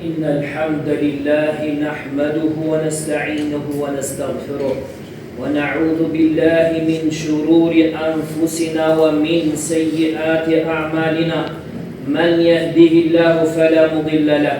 إن الحمد لله نحمده ونستعينه ونستغفره ونعوذ بالله من شرور أنفسنا ومن سيئات أعمالنا من يهده الله فلا مضل له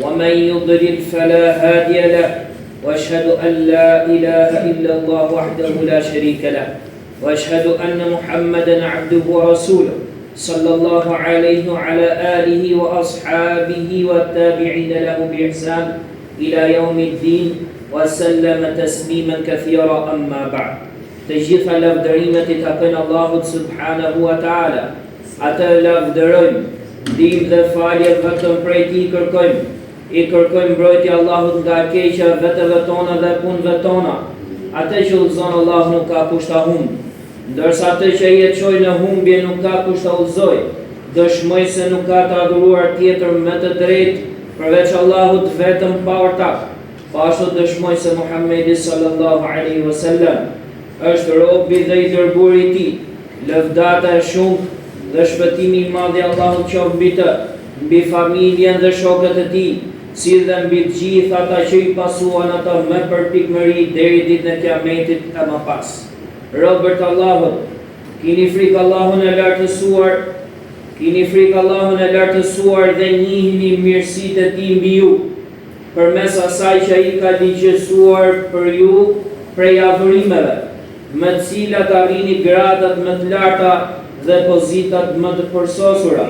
ومن يضلل فلا هادي له واشهد أن لا إله إلا الله وحده لا شريك له واشهد أن محمدا عبده ورسوله صلى الله عليه وعلى آله وأصحابه والتابعين له بإحسان إلى يوم الدين وسلم تسليما كثيرا أما بعد Të gjitha lavdërimet i takojnë Allahut subhanahu wa ta'ala. Atë e lavdërojmë, ndihmë dhe falje vetëm prej tij kërkojmë. I kërkojmë mbrojtje Allahut nga e keqja e veteve tona dhe e punëve tona. Atë që udhëzon Allahu nuk ka kush ta humbë. Ndërsa atë që ai e çoi në humbje nuk ka kush ta udhëzojë. Dëshmoj se nuk ka të adhuruar tjetër me të drejtë përveç Allahut vetëm pa ortak. Po ashtu dëshmoj se Muhammedi sallallahu alejhi ve sellem është robi dhe i dërguari i Tij. Lëvdata e shumtë dhe shpëtimi i madh i Allahut qoftë mbi të, mbi familjen dhe shokët e tij, si dhe mbi të gjithë ata që i pasuan ato me përpikmëri deri ditën e Kiametit e më pas. Robër të Allahut, kini frikë Allahun e Lartësuar, kini frikë Allahun e Lartësuar dhe njihni mirësitë e Tij mbi ju, përmes asaj që Ai ka ligjësuar për ju prej adhurimeve, me të cilat arrini gradat më të larta dhe pozitat më të përsosura.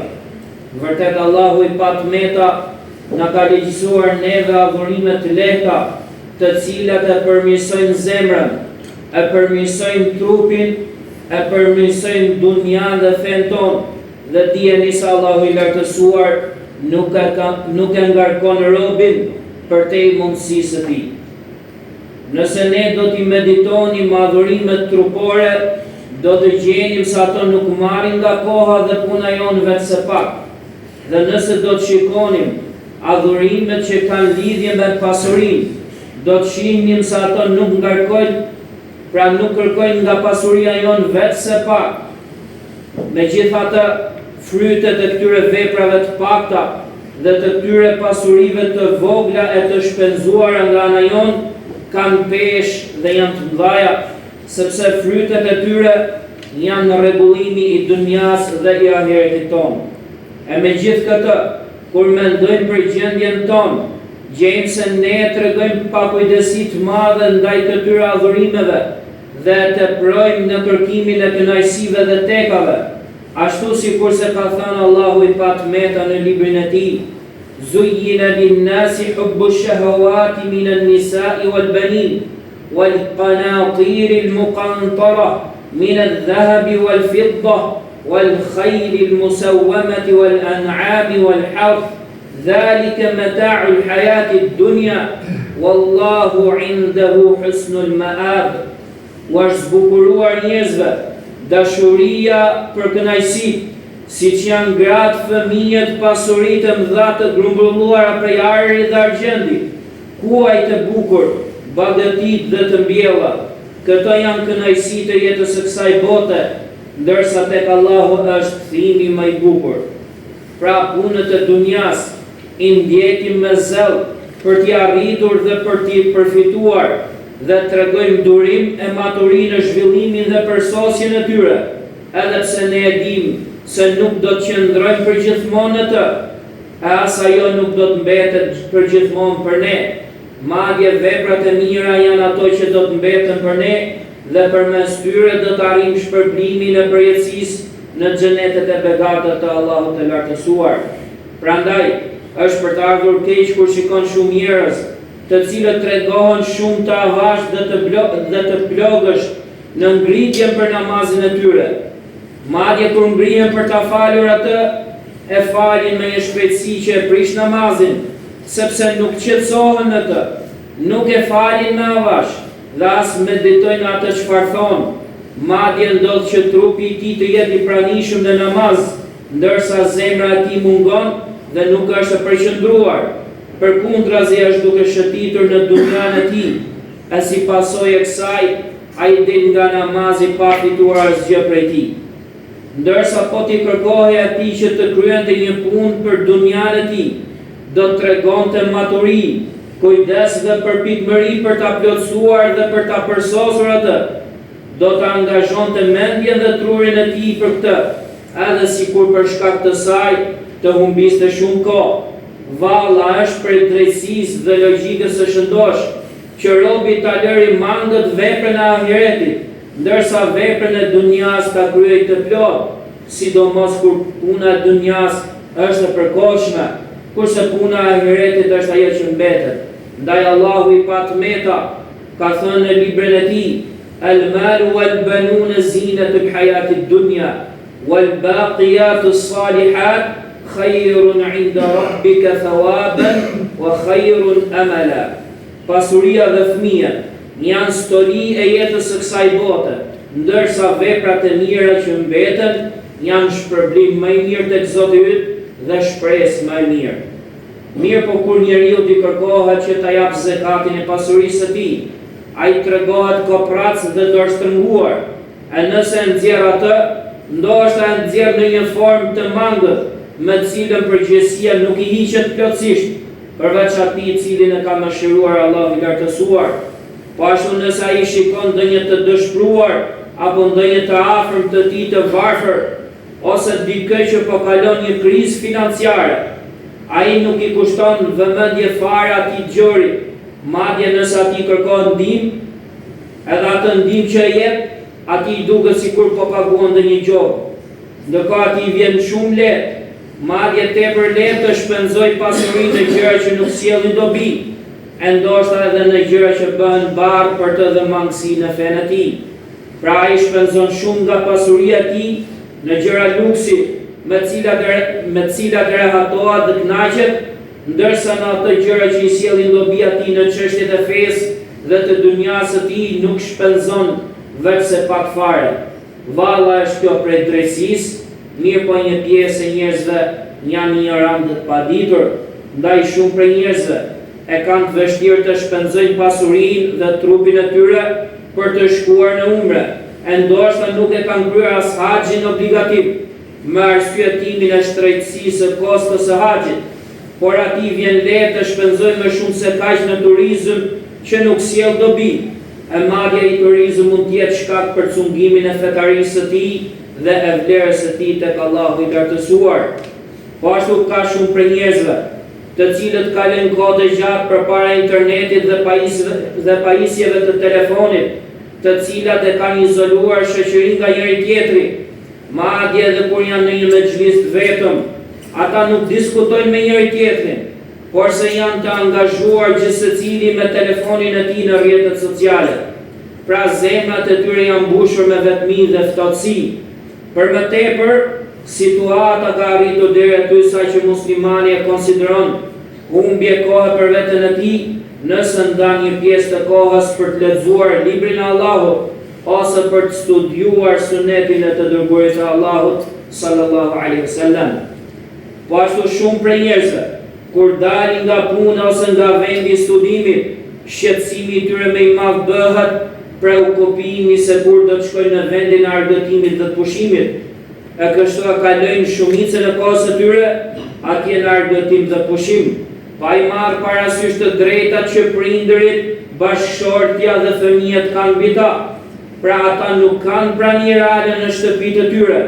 Vërtet Allahu i pa të meta na ka ligjësuar neve adhurime të lehta, të cilat e përmirësojnë zemrën, e përmirësojnë trupin, e përmirësojnë dunjanë dhe fenë tonë, dhe dijeni se Allahu i Lartësuar nuk e ka nuk e ngarkon robin përtej mundësisë së tij. Nëse ne do t'i meditonim adhurimet trupore, do të gjenim se ato nuk marrin nga koha dhe puna jonë veçse pak. Dhe nëse do të shikonim adhurimet që kanë lidhje me pasurinë, do të shihnim se ato nuk ngarkojnë, pra nuk kërkojnë nga pasuria jonë veçse pak. Megjithatë, frytet e këtyre veprave të pakta dhe të këtyre pasurive të vogla e të shpenzuara nga ana jonë kanë peshë dhe janë të mëdhaja, sepse frytet e tyre janë rregullimi i dynjasë dhe i ahiretit tonë. E megjithëkëtë, kur mendojmë për gjendjen tonë, gjejmë se ne tregojmë pakujdesi të madhe ndaj këtyre adhurimeve dhe e teprojmë në kërkimin e kënaqësive dhe tekave, ashtu sikurse ka thënë Allahu i pa të meta në librin e Tij, Zuyyina lin-nasi hubbu ash-shahawati min an-nisa'i wal-banin wal-qanatir al-muqantara min adh-dhahabi wal-fidda wal-khayli al-musawwamati wal-an'ami wal-harth dhalika mata'u al-hayati ad-dunya wallahu 'indahu husnu al-ma'ab. U është zbukuruar njerëzve dashuria për kënaqësitë, siç janë gratë, fëmijët, pasuritë e mëdha të grumbulluara prej ari dhe argjendi, kuajt e bukur, bagëtitë dhe të mbjellat. Këto janë kënaqësi të jetës së kësaj bote, ndërsa tek Allahu është kthimi më i bukur. Pra punët e dunjasë i ndjekim me zell për t'i arritur dhe për t'i përfituar dhe tregojmë durim e maturi në zhvillimin dhe përsosjen e tyre, edhe pse ne e dimë se nuk do të qëndrojmë përgjithmonë në të, e as ajo nuk do të mbetet përgjithmonë për ne. Madje veprat e mira janë ato që do të mbeten për ne dhe përmes tyre do të arrijmë shpërblimin e përjetësisë në xhenetet e begata të Allahut të Lartësuar. Prandaj, është për të ardhur keq kur shikon shumë njerëz, të cilët tregohen shumë të avashtë dhe të dhe të plogësht në ngritjen për namazin e tyre. Madje kur ngrihen për ta falur atë, e falin me një shpejtësi që e prish namazin, sepse nuk qetësohen në të, nuk e falin me avash dhe as meditojnë atë çfarë thonë. Madje ndodh që trupi i tij të jetë i pranishëm në namaz, ndërsa zemra e tij mungon dhe nuk është e përqendruar. Përkundrazi është duke shëtitur në dunjanë e tij, e si pasojë e kësaj, ai del nga namazi pa fituar asgjë prej tij. Ndërsa po t'i kërkohej atij që të kryente një punë për dunjanë e tij, do të tregonte maturi, kujdes dhe përpikmëri për ta plotësuar dhe për ta përsosur atë. Do ta angazhonte mendjen dhe trurin e tij për këtë, edhe sikur për shkak të saj të humbiste shumë kohë. Vallë a është prej drejtësisë dhe logjikës së shëndoshë, që robi ta lëri mangët veprën e ahiretit, ndërsa veprën e dunjasë ta kryejë të plotë, sidomos kur puna e dunjasë është e përkohshme, kurse puna e ahiretit është ajo që mbetet. Ndaj Allahu i pa të meta, ka thënë në librin e Tij, El malu wal banune zinetul hayatid dunya, wal baqiyatu salihat khayrun inda rabbika thawaban wa khayrun amala. Pasuria dhe fëmijët janë stoli e jetës së kësaj bote, ndërsa veprat e mira që mbeten janë shpërblim më i mirë tek Zoti yt dhe shpresë më e mirë. Mirëpo kur njeriut i kërkohet që ta japë zekatin e pasurisë së tij, ai tregohet koprrac dhe dorështrënguar, e nëse e nxjerr atë, ndoshta e nxjerr në një formë të mangët, me të cilën përgjegjësia nuk i hiqet plotësisht, përveç atij të cilin e ka mëshiruar Allahu i Lartësuar. Po ashtu nëse ai shikon ndonjë të dëshpëruar apo ndonjë të afërm të tij të varfër ose dikë që po kalon një krizë financiare, ai nuk i kushton vëmendje fare atij të gjorit, madje nëse atij i kërkohet ndihmë, edhe atë ndihmë që e jep, atij i duket sikur po paguan ndonjë gjobë. Ndërkohë atij i vjen shumë lehtë, madje tepër lehtë të shpenzojë pasurinë në gjëra që nuk sjellin dobi, e ndoshta edhe në gjëra që bëhen barrë për të dhe mangësi në fenë e tij. Pra ai shpenzon shumë nga pasuria e tij në gjëra luksi, me të cilat me të cilat rehatohet dhe kënaqet, ndërsa në ato gjëra që i sjellin dobi atij në çështjet e fesë dhe të dynjasë së tij nuk shpenzon veçse pak fare. Vallë a është kjo prej drejtësisë? Mirëpo një pjesë e njerëzve janë injorantë dhe të paditur, ndaj shumë prej njerëzve e kanë të vështirë të shpenzojnë pasurinë dhe trupin e tyre për të shkuar në umre, e ndoshta nuk e kanë kryer as haxhin obligativ, me arsyetimin e shtrenjtësisë së kostos së haxhit, por atij i vjen lehtë të shpenzojë më shumë se kaq në turizëm që nuk sjell dobi, e madje ai turizëm mund të jetë shkak për cungimin e fetarisë së tij dhe e vlerës së tij tek Allahu i Lartësuar. Po ashtu ka shumë prej njerëzve, të cilët kalojnë kohë të gjatë përpara internetit dhe dhe pajisjeve të telefonit, të cilat e kanë izoluar shoqërinë nga njëri-tjetri, madje edhe kur janë në një mexhlis të vetëm, ata nuk diskutojnë me njëri-tjetrin, porse janë të angazhuar gjithsecili me telefonin e tij në rrjetet sociale. Pra zemrat e tyre janë mbushur me vetmi dhe ftohtësi. Për më tepër, situata ka arritur deri aty saqë muslimani e konsideron humbje kohe për veten e tij nëse ndan një pjesë të kohës për të lexuar Librin e Allahut ose për të studiuar Sunetin e të Dërguarit të Allahut, sallallahu alejhi ve sellem. Po ashtu shumë prej njerëzve, kur dalin nga puna ose nga vendi i studimit, shqetësimi i tyre më i madh bëhet preokupimi se kur do të shkojnë në vendin e argëtimit dhe të pushimit. E kështu e kalojnë shumicën e kohës së tyre atje në argëtim dhe pushim, pa i marrë parasysh të drejtat që prindërit, bashkëshortja dhe fëmijët kanë mbi ta. Pra ata nuk kanë prani reale në shtëpitë e tyre.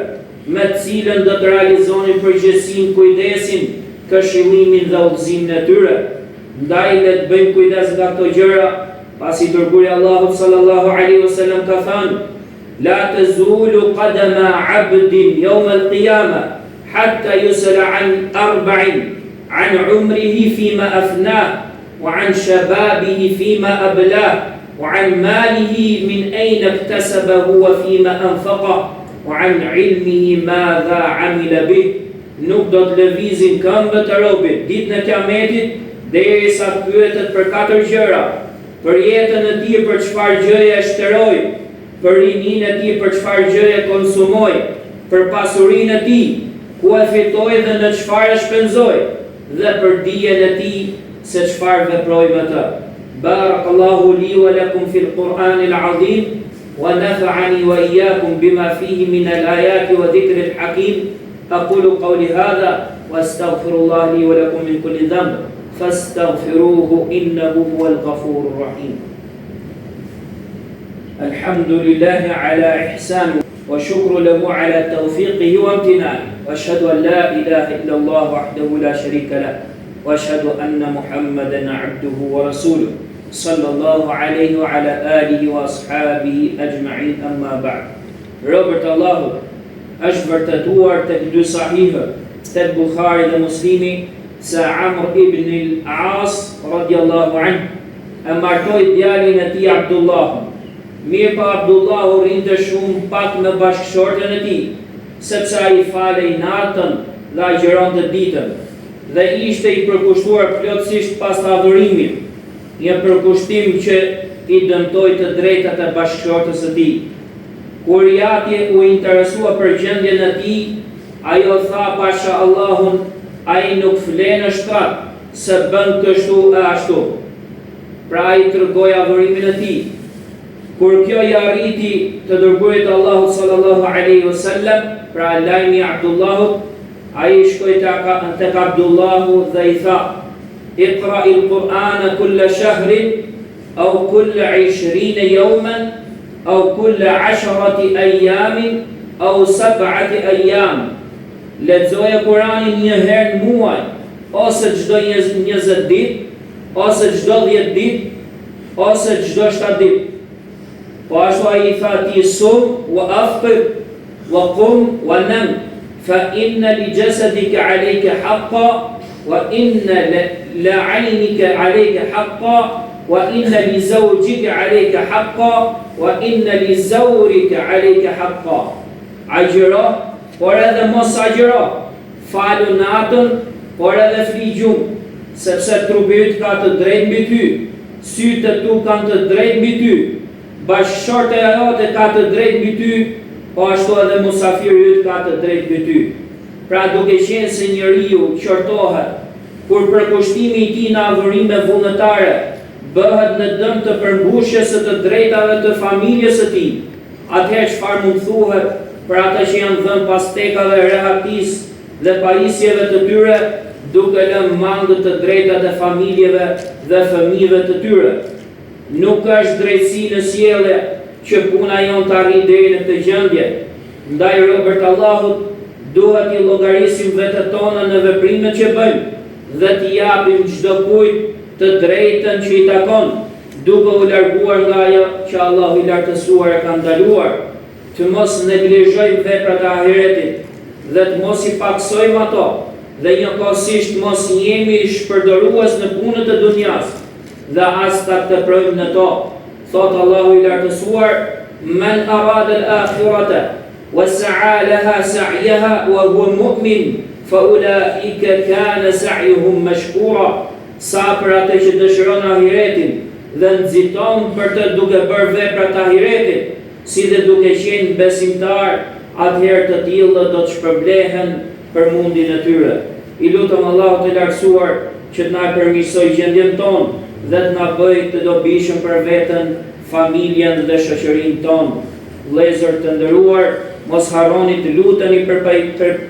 me të cilën do të realizonin përgjegjësinë, kujdesin, këshillimin dhe udhëzimin e tyre. Ndaj le të bëjmë kujdes nga këto gjëra, pasi i Dërguari i Allahut sallallahu alejhi ve sellem ka thënë, La tezulu qadama abdin yawm al-qiyama hatta yus'ala an arba'in, an umrihi fima afnah, wa an shababihi fima ablah, wa an malihi min ayna iktasabahu wa fima anfaqah. Wa an ilmihi madha amila bih, Nuk do të lëvizin këmbët e robit Ditën e Kiametit derisa të pyetet për katër gjëra, për jetën e tij për çfarë gjëje e shteroi, për rininë e tij për çfarë gjëje e konsumoi, për pasurinë e tij, ku e fitoi dhe në çfarë e shpenzoi, dhe për dijen e tij se çfarë veproi me të. Barakallahu li wa lakum fil Kur'anil Adhim. Wa nafa'ani wa iyyakum bima fihi min al-ayati wa dhikril hakim. Aqulu qawli hadha wa astaghfirullah li wa lakum min kulli dhanb fastaghfiruhu innahu huwal ghafurur rahim. Alhamdulillahi ala ihsani wa shukru lahu ala tawfiqihi wa imtinani wa ashhadu an la ilaha illa Allah wahdahu la sharika lah wa ashhadu anna Muhammadan abduhu wa rasuluh sallallahu alaihi wa ala alihi wa ashabihi ajma'in amma ba'd. Robër të Allahut, është vërtetuar tek dy sahihët, tek Buhari dhe Muslimi, se Amr ibn al-As radiallahu anh e martoi djalin e tij Abdullahun. Mirëpo Abdullahu rrinte shumë pak me bashkëshorten e tij, sepse ai falej natën dhe agjëronte ditën, dhe ishte i përkushtuar plotësisht pas adhurimit, një përkushtim që i dëmtoi të drejtat e bashkëshortes së tij. Kur i ati u interesua për gjendjen e tij, ajo tha pasha Allahun, ai nuk fle në shtrat, se bën kështu e ashtu. Pra ai tregoi adhurimin e tij. Kur kjo i arriti të dërguarit të Allahut sallallahu alejhi ve sellem, pra lajmi i Abdullahut, ai shkoi tek Abdullahu dhe i tha, Iqra'il Kur'ana kulla shahrin aw kulla ishrine yawman aw kulla asharati ayyamin aw sab'ati ayyam. Lexoje Kuranin një herë në muaj, ose çdo 20 ditë, ose çdo 10 ditë, ose çdo 7 ditë. Po ashtu ai i tha atij sum wa aftir wa qum wa nam fa inna li jasadika alayka haqqa wa inna li aynika alayka haqqa wa inna li zawjika alayka haqqa wa inna li zawrika alayka haqqa. Agjëro, por edhe mos agjëro, falu natën, por edhe fli gjumë, sepse trupi yt ka të drejtë mbi ty, sytë e tu kanë të drejtë mbi ty, bashkëshortja jote ka të drejtë mbi ty, po ashtu edhe musafiri yt ka të drejtë mbi ty. Pra duke qenë se njeriu qortohet kur përkushtimi i tij në adhurime vullnetare bëhet në dëm të përmbushjes së të drejtave të familjes së tij, Atëherë çfarë mund të thuhet për ata që janë dhënë pas tekave, rehatisë dhe pajisjeve të tyre, duke lënë mangët të drejtat e familjeve dhe fëmijëve të tyre? Nuk është drejtësi në sjellje që puna jonë të arrijë deri në këtë gjendje. Ndaj robër të Allahut, duhet t'i llogarisim vetet tona në veprimet që bëjmë dhe t'i japim çdokujt të drejtën që i takon. Duke u larguar nga ajo që Allahu i Lartësuar e ka ndaluar, të mos neglizhojmë veprat e ahiretit dhe të mos i pakësojmë ato dhe njëkohësisht të mos jemi shpërdorues në punët e dunjasë dhe as ta teprojmë në to. Thotë Allahu i Lartësuar, Men arada al-akhirata wa sa'a laha sa'yaha wa huwa mu'min fa ulaika kana sa'yuhum mashkura. Sa për atë që dëshiron ahiretin dhe nxiton për të duke bërë vepra të ahiretit, si dhe duke qenë besimtar, atëherë të tillët do të shpërblehen për mundin e tyre. I lutem Allahut të Lartësuar që të na e përmirësojë gjendjen tonë dhe të na bëjë të dobishëm për veten, familjen dhe shoqërinë tonë. Vëllezër të nderuar, mos harroni të luteni për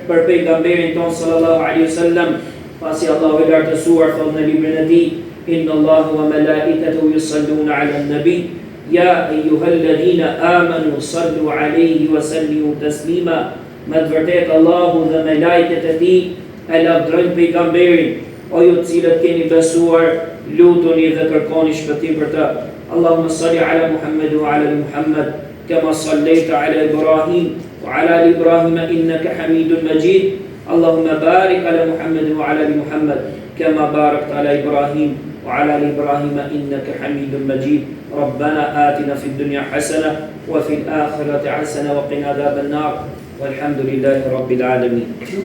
për pejgamberin tonë sallallahu alaihi wasallam, Pasi Allahu i Lartësuar thotë në Librin e Tij, Inna Allaha wa malaikatahu yusalluna 'ala an-nabi, ya eyyuhalladhina amanu sallu 'alejhi wa sallimu taslima, Me të vërtetë Allahu dhe melajket e Tij e lavdërojnë Pejgamberin, o ju të cilët keni besuar, lutuni dhe kërkoni shpëtim për të. Allahumma salli 'ala Muhammed wa 'ala ali Muhammed, kema sallejta 'ala Ibrahim wa 'ala ali Ibrahim innaka Hamidun Majid. Allahumma barik ala Muhammed wa ala ali Muhammed kema barakta ala Ibrahim wa ala ali Ibrahim innaka Hamidun Majid. Rabbana atina fid dunya hasana wa fil akhirati hasana wa qina adhaban nar. Walhamdulillahi rabbil alamin.